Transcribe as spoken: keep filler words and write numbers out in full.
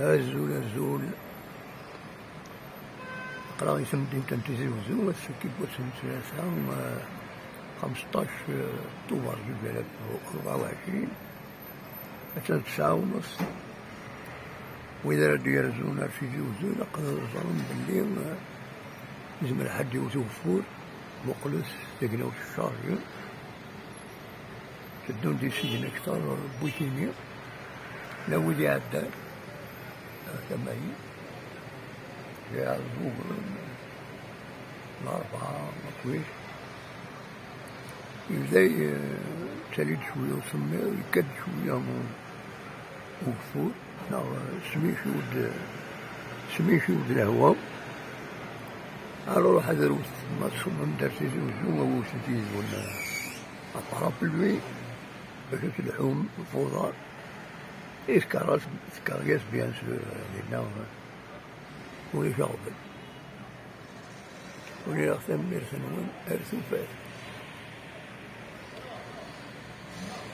Azul, azul. Aql-aɣ i temdint n Tizi Wezzu, ass-agi n wass n ttlata, eh, xemseṭṭac, eh, Tubeṛ alef u rebɛa u ɛecrin. Attan tesɛa u nneṣ. Wid ara d-yerzun ar Tizi Wezzu, ilaq ad ẓren belli, eh, yezmer ḥedd yewwet ugeffur. Muqlet tagnawt teccarji. Teddun-d isigna kter n witini, la wid iɛeddan ar tama-yi, d Iɛeẓẓugen, Larebɛa, Makwis. Yebda yettali-d cwiya usemmiḍ, yekka-d cwiya ugeffur, neɣ smikiw-d, smikiw-d lehwa. Alors, ḥadret, ma tṣubbem-d ar Tizi Wezzu, ad wten yid-wen. Apparapluie, bac ad telḥum f uḍar. I tkerras, tkerras, bien sûr, dinna ulac aɣbel. Uriɣ tanemmirt-nwen ar tufat.